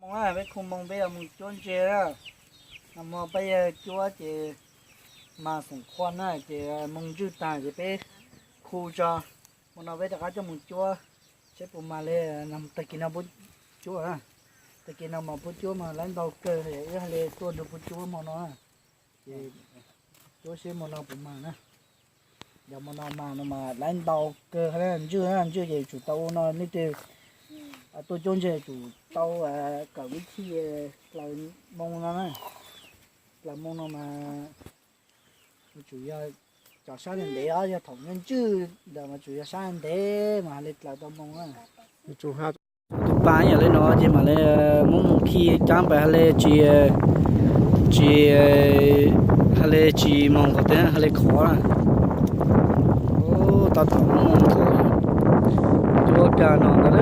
Peb khu moo peb yuav mus cuab ntses na. No mus peb yuav cuab ces mas xoom qhua na ces moo ntswj tag ces peb khu tso. Hmo no peb rov qab coj mus cuab seb puas mag li. Tag kis no puab cuab, tag kis no mas puab cuab mas lawv ntau kawg, wb hais li tuaj nrog puab cuab hmo no na. Ces cuab seb hmo no puas mag na. Yog hmo no mag no mas lawv ntau kawg na, ntswj na, ntswj ces tsum tau ua no, leej twg tuaj cuab ntses tsum tau kawm vib thij dlaws moo no na. Dlaws moo no mas tsum yog cov sab ntev ntev os, yog thaum ntswj ntawd mas tsum yog sab ntev mas hais li dlaws tau moo na. Tus pas yam li no ces mam li muab moo khi cab pais hais li tsis, tsis hais li tsis moog qhov twg hais li khov na. Tab tom muab moo khov, cuab kag no ntag.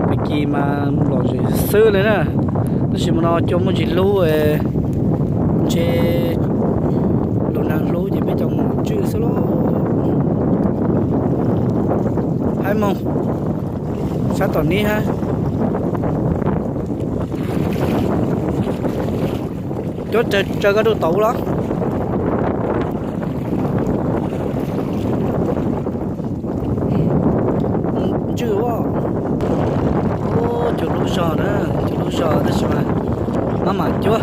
Peb kis mas lom zem xwb li na. Tab sis mas no cua muaj ntsis hlub, ntshe lus nag hlub ces peb cov mus ntswj xwb lauj. Haib moog sab tom nib hab. Cuab raws koj rau tauv los? Ntswj, cua lub zog na, cua lub zog tab sis mas maj mam cuab.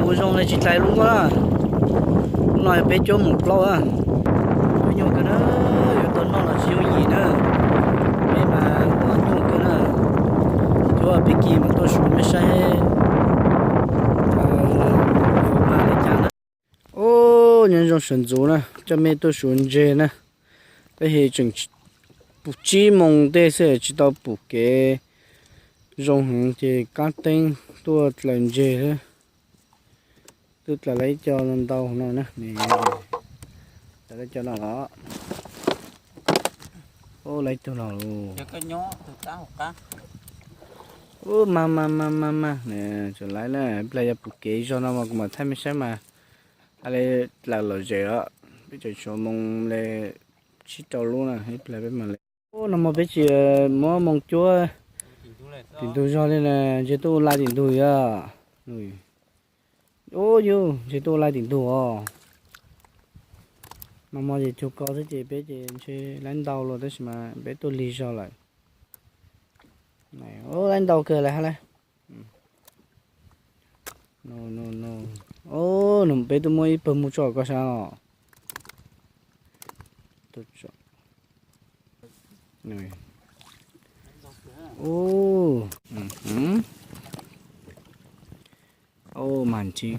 Ua zoo li tsis dlais lub nkoj na. Lub no yog peb cuab mus plaub na. Cuab nyuaj kawg na, yuav tau noj los tsis yooj yim na. Peb mas ua nyuaj kawg na. Cuab peb kis mas tuaj su mej saib. Ub, nyob zoo sawv ntxuv na, coj mej tuaj su ntses na. Tab sis tseem pum tsib moos tej xwb tsis tau pum kev zoo heev ces kab teeb tuaj dlaws ntses xwb. Twb dlaws lawm ib co ntau no na. Dlaws lawm ib co no los. Ub, lawm ib tug no los. Ub, mas mas mas mas mas, tseem lawm na, ib pliag yog pum kev zog no mas kuv mam thaij mej saib mas. Hais li dlaws lom zem os, peb tseem tshuav moo li tsib rau lub na, ib pliag peb mam li. Ub, no mas peb tsis muab moo cuab tim ntug zog li na, ntshe tuaj ua laj tim ntug yog. Ub, yus ntshe tuaj ua laj tim ntug os. No mas ces cug ko xwb ces peb ces ntshe lawv ntau los tab sis mas peb tuaj lig zog lawm. Lawv ntau kawg lawm hab lauj. Ub, peb tuaj muab ib pawg mus tso koj sab los. Ub, mas sib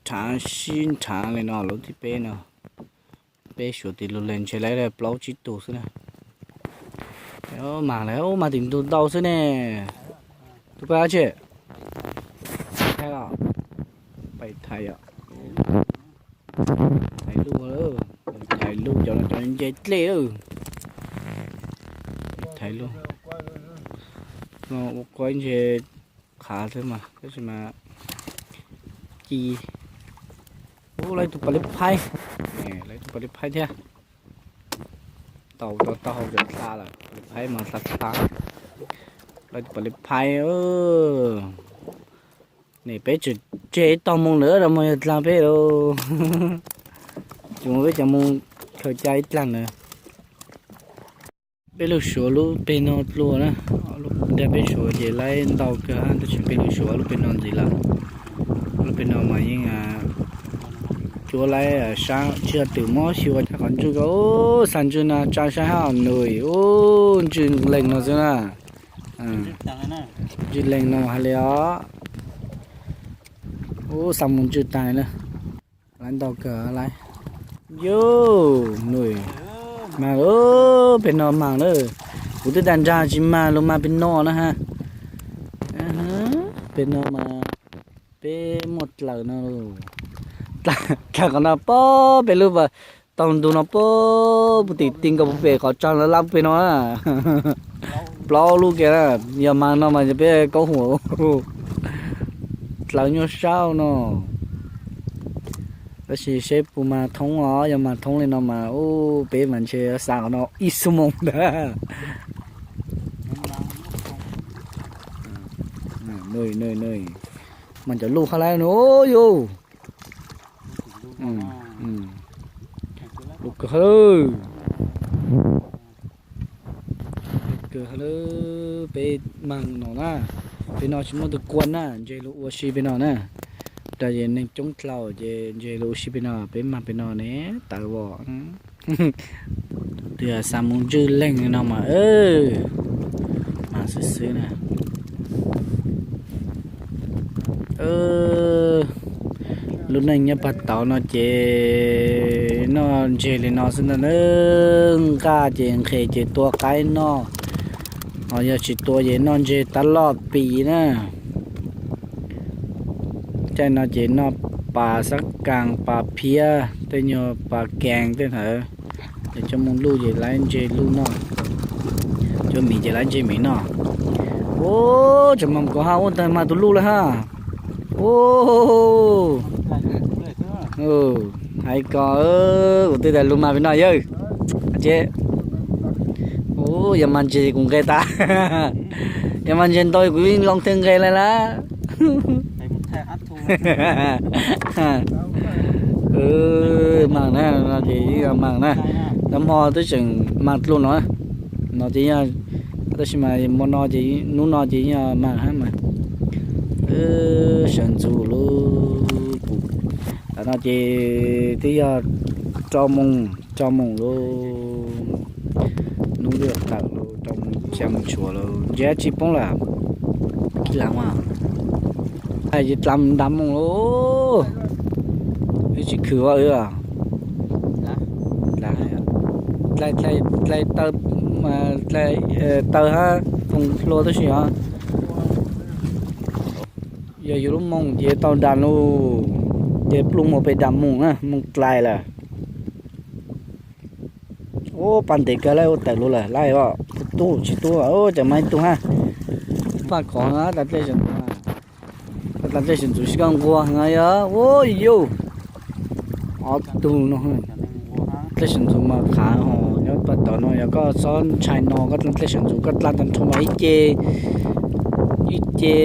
nrhav sib nrhav li no lub thib peb no. Peb suav tim lug li ntshe lawv plaub tsib tug xwb na. Mas lawv ub mas tim ntug ntau xwb ne. Tus pab tsi? Thaiv los? Pais thaiv os. Thaiv luj, thaiv luj cov no cov nce dlej. Thaiv luj. No ua kuaib ntshe qhav xwb mas tab sis mas ci. Ub, lawv tus pas li phaib, lawv tus pas li phaib thiab. Tau tau tau hau cov dlha lawm, pas li phaib mas dlha dlha. Lawv tus pas li phaib. Ne peb tseem tseg ib tog moo lawm no mas yog dlha peb lauj. Ces mus peb cov moo khaws cai ib dlaag na. Peb lug suav lub peg no dlua na. Lub dag peb suav ces laib ntau kawg tab sis peb lug suav lub peg no ntxiv lawm. Lub peg no mas yeej cuab laib sab tsis yog twm mob xyuas cov qhov ntswj ko. Xa ntswj no tsa saib hab nws, ub, ntswj leeg no xwb na. Ntswj leeg no hais li os. Ub, xa mus ntswj taag na. Laib ntau kawg laib. Yus, nws mag, peg no mag na. Kuv twb tas nrag tsis mag lug mag peg no na ha. Peg no mas peb muaj dlaws no. Dlaws qhov no pob peb lub, taug ntug no pob puv tim ti nkaus puv pem qhov tsag lab peg no na. Plaub lub kiag na, yog mag no mas peb kaub huam. Dlaws nyuaj sab no. Tab sis seb puas mag thoob os, yog mag thoob li no mas ub peb mas ntshe xa qhov no ib xuab moos ntag. Mas cov luj hab lawm no yus. Luj kawg hab lawm. Kawg hab lawm, peb mag no na. Peb no tsis muaj tus kua na, ntseg luag ua si peb no na. Rau ces neeg coob dlhau ces ntseg luag ua si peb no, peb mag peb no ne, tawv os. Twb yog xav mus ntswj leeg li no mas, mag xwb xwb na. Lub neej nyob pag tauv no ces noj ntseg li no xwb ntag na. Nqaj ces nqhis ces tua qaib noj, ho yog tsis tua ces noj ntseg tab loj pis na. Caij no ces noj pas xab kaas, pas phiab, tej nyuag pas kees tej ntawd. Ces coj mus luj ces laib ntseg luj noj, cov miv ces laib ntseg miv noj. Ub, tseem mag kuv hab, ub, tag mag tus luj lawm hab. Ub, hais ko, kuv twb tas lug mag peb no yawg. Ces, ub, yog mag ntseg kuv nqes tas. Yog mag ntseg ntau kuv yeej loo thiaj nqes lawm lab. Mag na, no ces yeej yog mag na. Nag hmo twb tseem mag dlua no, no ces yog, tab sis mas hmo no ces hnub no ces yeej yog mag hab mas. Sawv ntxuv lub, tam no ces twb yog rau moos, rau moos lub, hnub twb tawm lub rau moos, xya moos tshuav lawm, ntsia tsis poob lawm. Kis lam mas, ces dlav moos lawm, wb tsis khwv ua wb. Dlai taw, dlai taw hab poos hlua tib si os. Yog yus lub moos ces tau dam lug, ces pluj mus pem dam moos na, moos dlai lawm. Ub, paj ntev kawg lawm, ua tawm lug lawm, lab tub tsis tub, ces mas ib tug hab. Paj khov na, dlai dlej sawv ntxuv, dlai dlej sawv ntxuv sib koj nquag heev yog ua yus. Ob tug no, dlej sawv ntxuv mas qhav hos nyob paj tauv no, yog koj txhob ntshai no, koj dlej sawv ntxuv koj dlai tag nrho mas ib ce, ib ce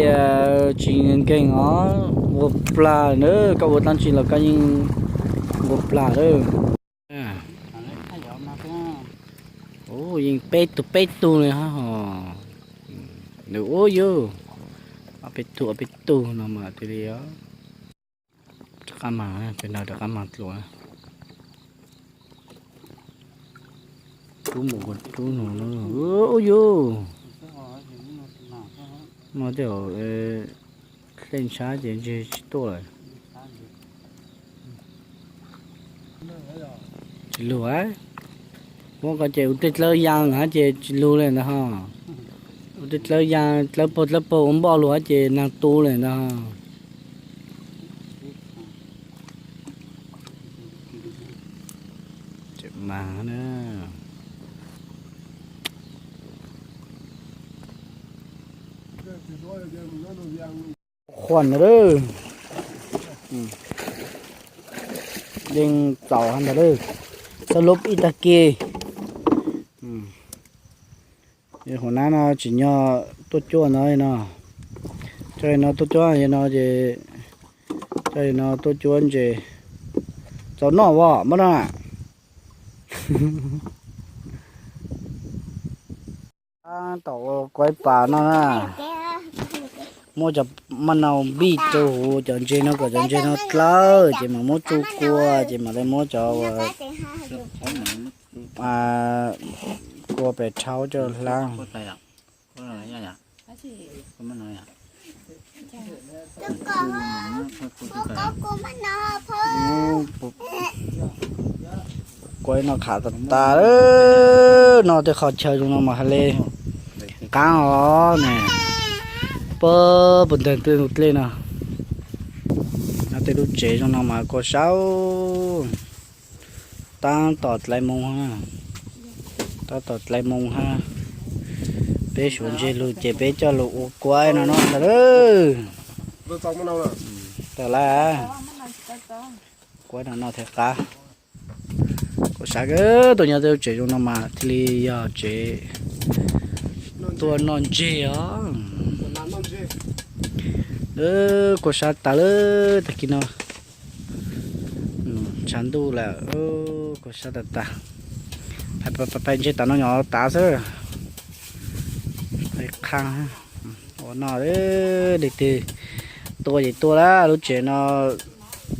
tsis nkeeg os, nqua plag na, koj ua dlaab tsi los koj yeej nqua plag lawm. Ub, yeej peb tug peb tug li hab hos. Nws ub yus, ob peb tug ob peb tug no mas thiaj li os. Rov qab mag, peb no rov qab mag dlua. Rub mus rub no, ub yus. No tej zaum dlej ntshab ces ntseg tsis tuaj lawm. Tsis lug, muab ko ces ua tej dlawb yaa hab ces tsis lug li ntag ho. Ua tej dlawb yaa, dlawb paug dlawb paug ua npoj lug hab ces nag tu li ntag ho. Tseem mag na. Qhuas ntag lawm. Yeej txaus ntag lawm. Txhob lub ib tag kis. Hauv nab no tsim nyog tuaj cuab no no. Coj no tuaj cuab no ces, coj no tuaj cuab ntses. Txaus noj os, muab no na. Tab tom ua kuaib pas no na. Muab cov maj nau npij rau huv cov ntses no kom cov ntses no dlawb ces mam muab tsuj kua ces mam li muab cov kua pem rhaub coj hlab. Kuaib no qhav tas tas, no tej qhov chaw zoo no mas hais li qaab os ne. Pab puag ntawm tej ntug dlej no, no tej lub tsev zoo no mas kua sab. Tab tom dlai moos, tab tom dlai moos hab. Peb suav ntseg lug ces peb coj lug ua kuaib no no ntag lawm. Tawm lawm, kuaib no no thiaj qab. Kuv xav kawg tuaj nyob tej lub tsev zoo no mas thiaj li yog tsev tuaj noj ntseg os. Kua sab tas lawm tag kis no, tshav ntuj lawm, kua sab tas tas. Phais ntseg tas no nyom tav xwb. Qha ua no, leej twg tuaj ces tuaj lawm lub tsev no,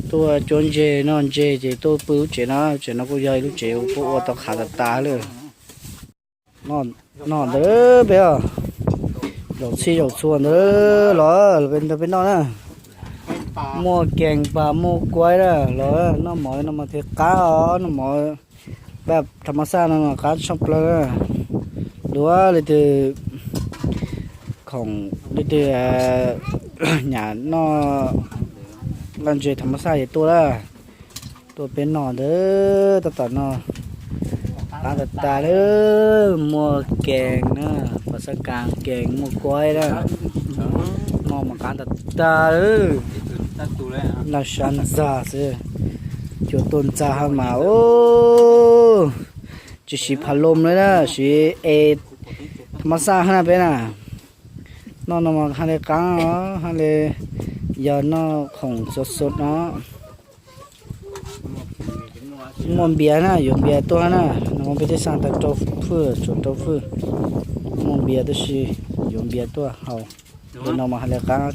tuaj cuab ntseg noj ntseg ces tuaj pw lub tsev no, lub tsev no kuj yog lub tsev kuj ua tau qhav tas tas lawm. Noj ntawd peb, zaum txhij zaum txhua ntawd los ntawd peb noj na. Muaj kees pas muaj kuaib na los noj mov no mas thiaj qab os, noj mov paj tham mas xaj no mas qab tshaj plaws na. Luag leej twg khoom leej twg nyam noj laj ntses tham mas xaj ces tuaj lawm. Tuaj peb noj ntawd tab tom no qab tas tas lawm, muaj kees na, pas xab kas kees muaj kuaib na. Noj mas qab tas tas lawm. Noj sab ntxag xwb, cua tuaj ntxag hab mas, tsis siv phav lom li na, siv es tham mas xaj hab na peb na. Noj no mas hab li qab, hab li yog noj khoom xov xov no. Muaj npias na, yuav npias tuaj na, no peb teb xaj tau rau fwj, tshuav rau fwj. Muaj npias tab sis yuav npias tuaj haus. Li no mas hab li qab.